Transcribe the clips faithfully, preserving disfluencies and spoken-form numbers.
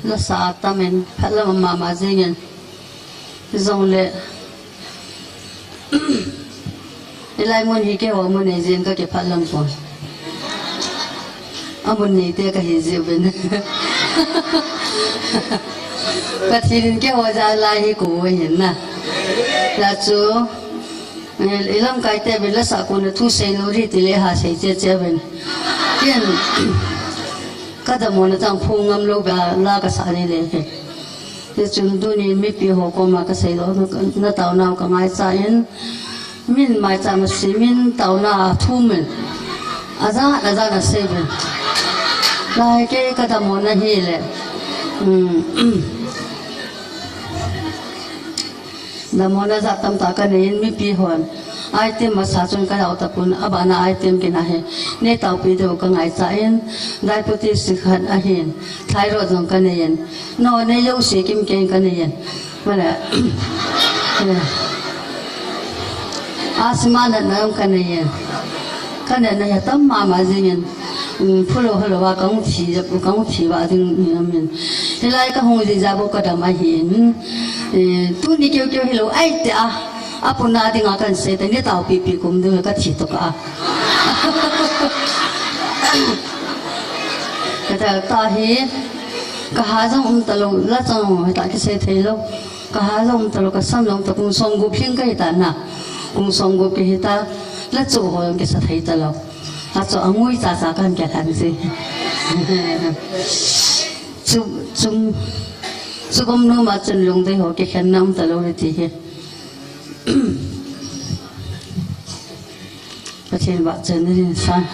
Lasa tamin, phatlam mama jingin. Jongle, hilai mun hi keiho mun nei jin kakiphatlam pon. Amun neite kahi jiuvin. Pathen in keiho jal lai hi kou ahin na. Hijeh chun, eh, ilamkaite uvin lasa kona thu seilou ding tile ha sei cheh cheh uvin. Ken, kadammo na chang phung ngam lou ba la kasa ding le hi. Hichun tuni mipi ho koma kasei lou, na, nataonau kangaichan, min maicha masi, min taona a thumin. Ajat, ajat nasei uvin. Lai kei kadammo na hile. Hmm. Dammo na jat tamtah kanei in mipi hon. Item masa chun kajao tapon, abana item kina hi. Neitaopi diu kangaichan, diabetes khat ahin. Thyroid jong kanei in. No, nei jouse kimkei kanei in. Male. Asthma natna jong kanei in. Kanatna hi atam mama jingin. Um, phulou halou a kahung thi, kahung thi va ding ni amin. Hilai kahung jeh a bou kadam ahin. Eh, tuni keu keu hilou ahi tia. Apuna dinga kahin sei te, neitaopi pi kum ding kathi tokah a. Kata tahi, kaha jong um talou, la chang hita kisei thei lou. Kaha jong um talou, kasam jong um ta, kum som gup lhing kahi ta na. Kum som gup kahi ta, la chu ho jong kisa thei talou. Achu angui chacha kahin kilhen ji. Chu, chu, chu gom nom a chun lungdei ho kikhenna um talou le ti hi. Pathen vahchoi na ding san.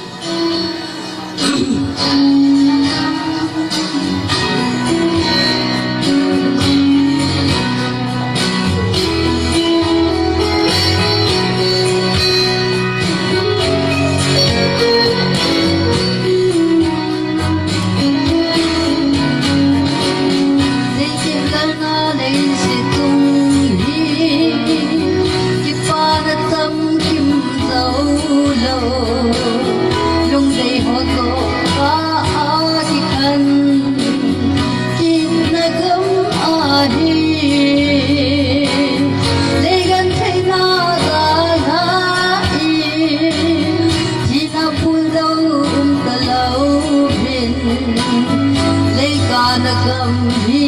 Lungdei ho toh a kikhen kitna gam ahi. Leigentheina jal a i thina puldou um talou hin, leikah na gam hi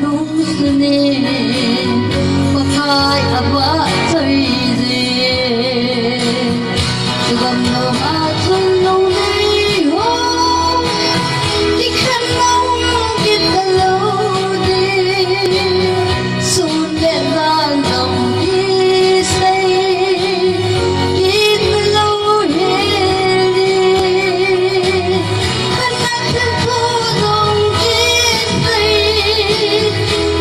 nungsun in Pakai avahchoi jin. Chu gam nom a chun lungdei ho kikhen nom kit talou ding. Sun le jan jong kisei kit talou hel ding. Khat khat thilpha jong kisei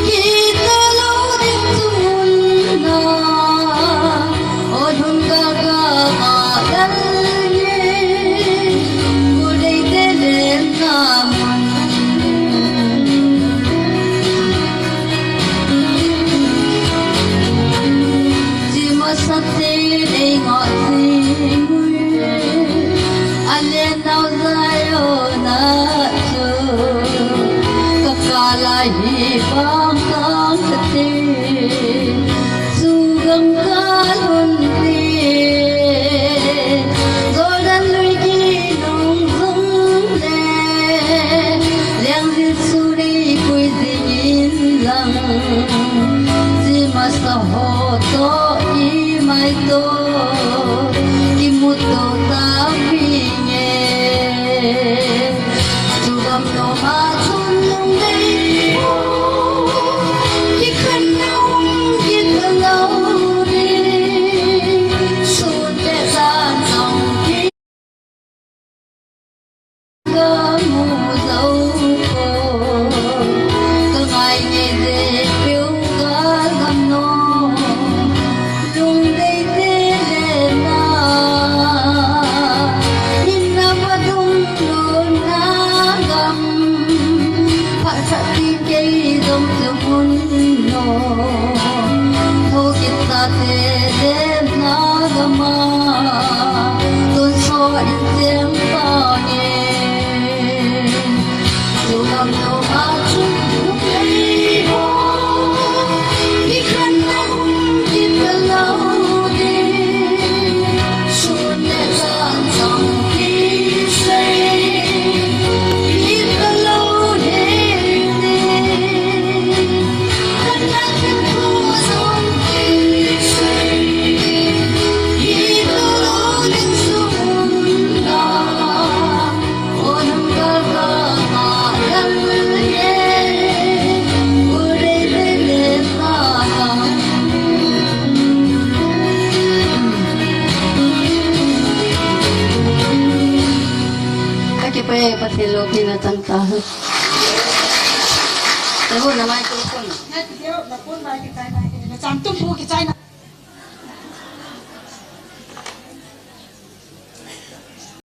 kit talou ding chu mun na. O lhun galgal a lal nge, guldeite lenna mun. Chi masate nei ngah jing ui, alen nau Zion a chu, kakal a hi bang tang kate. Chu gam kalhun te, Jordan lui ginung jung le, Leng Jesu nei pui jing in lang, chi masa ho toh, imaito kimuto tapinge. Chu gam nom a chun lungdei ho kikhen nom kit talou ding. Sun le jan jong ki kamu jou poi, kangai nge de piu ka gam nom. Lungdeite lenna, hinna vadung lutna gam, phatsah ding kei jong chu mun no. Kakipah e, Pathen loupina chang tahen. Teho na microphone. Na tum pu kichai na.